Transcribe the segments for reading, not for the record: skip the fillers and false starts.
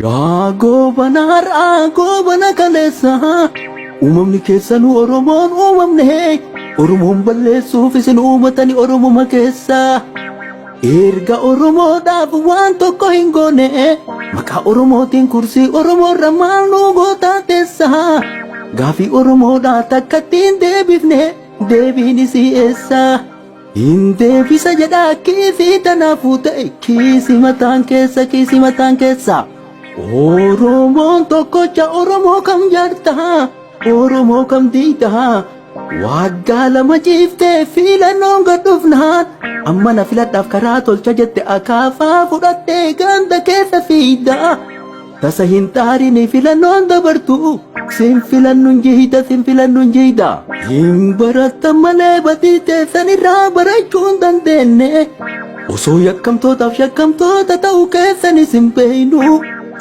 Yaa goobana har'aa goobana kaleessa uumamni keessanuu Oromoon uumamne Oromoon balleessuuf isin uumatani Oromoma keessa. Erga Oromoodhaaf waan tokko hin goone maqaa Oromootiin kursii Oromoorra maal nu gootaa teessa. Gaafii Oromoodhaa takkatti hin deebifne deebiin isii eessa. Hin deebisa jedhaa kiisii tanaafuu ta'e kiisii mataan keessa kiisii mataan keessa. Oromoon tokkocha Oromoo kam jaartaa Oromoo kam diidaa waggaa 2 ciiftee filannoon gad dhufnaan amma na filadhaaf karaa tolcha jette akaafaa fudhattee ganda keessa fiigdaa. Tasa hin xaarini filannoon dabartu sin filannun jihida sin filannun jihida. Hin barattan malee badii teessan irraa barachuu hin dandeenye. Osoo yakkamtootaaf shakkamtoota ta'uu keessan isin beeynu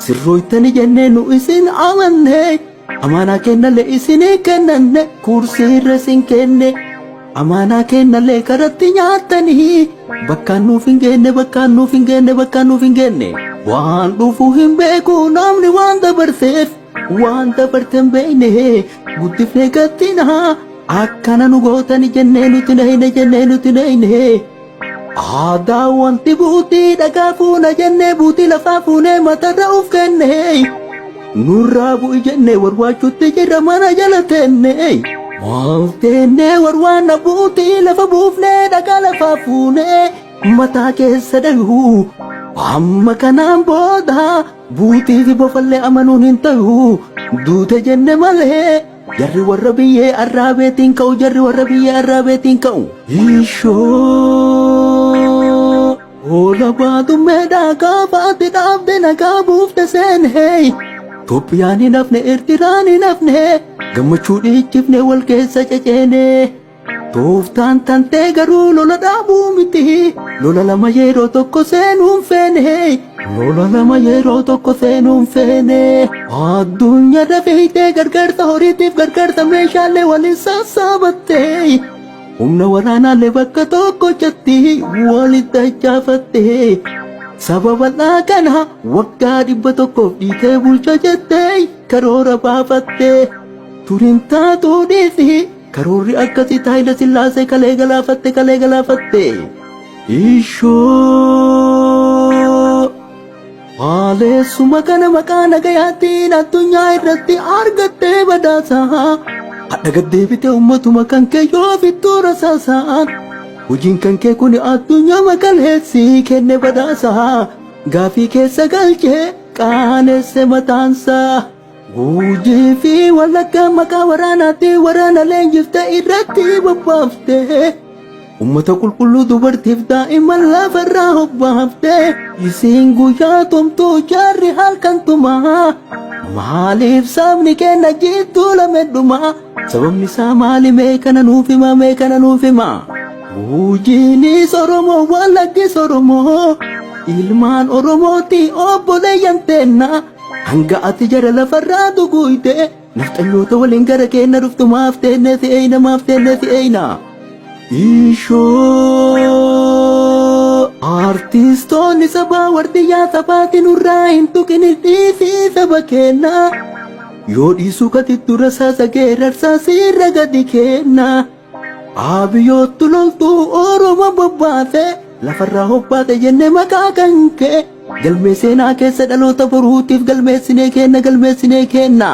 sirrooytani jennee nu isin amanne. Amaanaa kennallee isinii kennanne kursii irra isin kenne. Amaanaa kennallee karatti nyaattanii bakkaan nuuf hin geenne bakkaan nuuf hin geenne bakkaan nuuf hin geenne. Waan dhufu hin beeku namni waan dabarseef waan dabarte hin beekne guddifnee gattinaa akkana nu gootani jennee nuti nahine jennee nuti nahine. Aadaa wanti buutii dhagaa fuuna jennee buutii lafaa fuunee matarra uf kenne. Nurraa bu'i jennee warwaachuutti jirra mana jala teenne. Maal teennee warwaanna buutii lafa buufnee dhagaa lafaa fuunee mataa keessa dhayu. Amma kanaan booda buutii fi bofallee amanuun hin ta'u. Duute jenne malee jarri warra biyyee arraabeetiin ka'u jarri warra biyyee arraabeetiin ka'u. Ishoo Hoola baadummeedhaa gaafa ati dhaabde nagaa buufte seenee. Itoophiyaan hin hafne Eertiraan hin hafne gammachuu dhiichifne wal keessa ceceene. Tooftaan tantee garuu lola dhaabuu miti lola lama yeroo tokko seenuun feene lola lama yeroo tokko seenuun feene. Addunyaarra fiigdee gargaarsa horiitiif gargaarsa meeshaalee waliin sassaabattee. Humna waraanaalee bakka tokkochatti walitti dachaafatte. Saba bal'aa kana waggaa 100f dhiitee bulcha jettee karoora baafatte. Turiin taatuu dhiisi karoorri akkasii Haayila Sillaasee kalee galaafatte kalee galaafatte. Ishoo Haaleessuma kana maqaa nagayaatiin addunyaa irratti argattee badhaasa. Hadha gad deebitee uummatuma kan kee yoo fittuu rasaasaan. Hojiin kan kee kun addunyaa makaleessi kenne badhaasa. Gaafii keessa galchee qaanesse mataansaa. Gujii fi Wallaggaa maqaa waraanaatiin waraana leenjifte irratti bobbaafte. Uummata qulqulluu dubartiif daa'imman lafarraa hobbaafte. Isiin guyyaa tumtuu jaarri halkan tumaa. Maaliif sabni keenya jidduu lame dhumaa? Sababni isaa maali mee kana nuuf hima mee kana nuuf hima. Gujiinis Oromoo Wallaggis Oromoo ilmaan Oromooti obboleeyyan teenna. Hanga ati jara lafarraa duguuyte nafxanyoota waliin gara keenya dhuftu maaf teennee si eeyna maaf teennee si eeyna. Ishoo artistoonni sabaa wardiyyaa sabaati nurraa hin tuqin dhiisii saba keenya. Yoo dhiisuu katitti rasaasa geerarsaa siirra gadi kenna. Abiyyoottu loltuu Oromoo bobbaase lafarraa hobbaate jenne maqaa kan kee galmee seenaa keessa dhaloota boruutiif galmeessinee kenna galmeessinee kenna.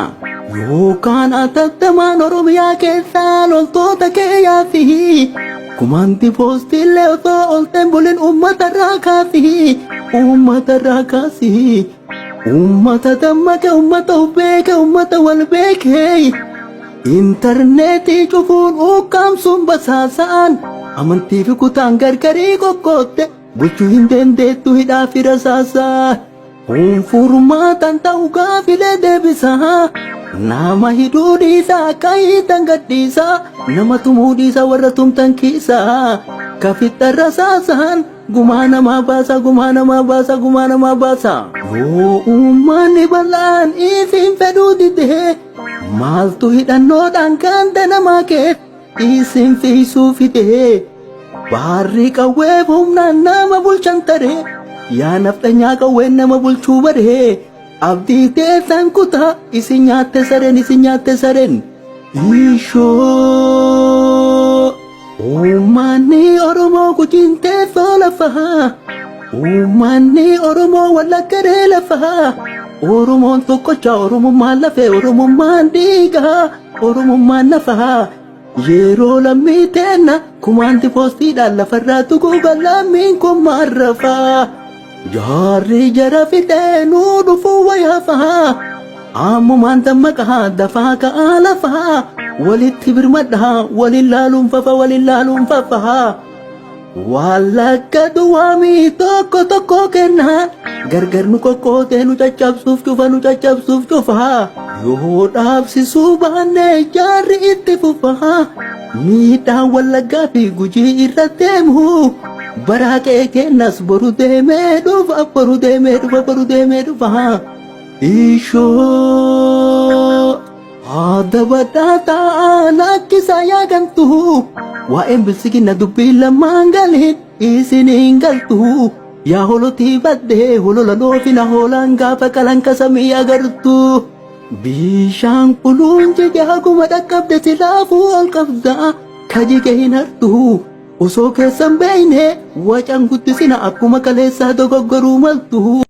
Yookaan atattamaan Oromiyaa keessaa loltoota kee yaasi. Kumaanti poostiillee osoo olteen bulin uummatarraa kaasi. Uummatarraa kaasi. Uummata dammaqe uummata of beeke uummata wal beeke. Intarneetii cufuun ukkaamsuun basaasaan amantii fi kutaan gargarii qoqqootte bulchuu hin dandeettu hidhaa fi rasaasaa. Kun furmaatan ta'u gaafilee deebisaa. Nama hidhuu dhiisaa akka hiitan gadhiisaa. Nama tumuu dhiisaa warra tumtan kiisaa. Kafixxa rasaasaan gumaa namaa baasa gumaa namaa baasa gumaa namaa baasa. Yoo uummanni bal'aan isin fedhuu didee maaltu hidhannoodhaan ganda namaa keessa isin fiisuu fidee. Baarri qawwee humnaan nama bulchan taree yaa nafxanyaa qawween nama bulchuu baree. Abdii teessan kutaa isin nyaatte sareen isin nyaatte sareen. Ishoo! Uummanni Oromoo gujiin teessoo lafaa. Uummanni Oromoo wallaggaree lafaa. Oromoon tokkocha Oromummaan lafee Oromummaan dhiigaa Oromummaan nafaa. Yeroo lammii teenna kumaanti poostiidhaan lafarraa tuquuga lammiin kun maarrafaa. Jaarri jara fixee nuu dhufuu wayaafaa. Ammumaan dammaqaa dafaa ka'aa lafaa. Walitti birmadhaa waliin laaluun fafa waliin laaluun fafa. Wallagga duwwaamii tokko tokko kennaa gargar nu qoqqootee nu caccabsuuf cufa nu caccabsuuf cufa. Yoo dhaabsisuu baanne jaarri itti fufa. Miidhaan wallaggaa fi gujii irra deemu. Baraa qe'ee kennas boru deemee dhufa boru deemee dhufa boru deemee dhufa. Ishoo! Haadha badhaataa lakkisaa yaa gantu. Waa'een bilsigina dubbii lamaan galiin isiniin galtu. Yaa holotii baddee holola loofina hoolaan gaafa qalanka samii agartu. Bishaan quluun jige haguma dhaqqabde silaafuu ol qabda. Kajige hin hartu. Osoo keessan beeyne wacan guddisina akkuma kaleessaa dogoggoruu maltu.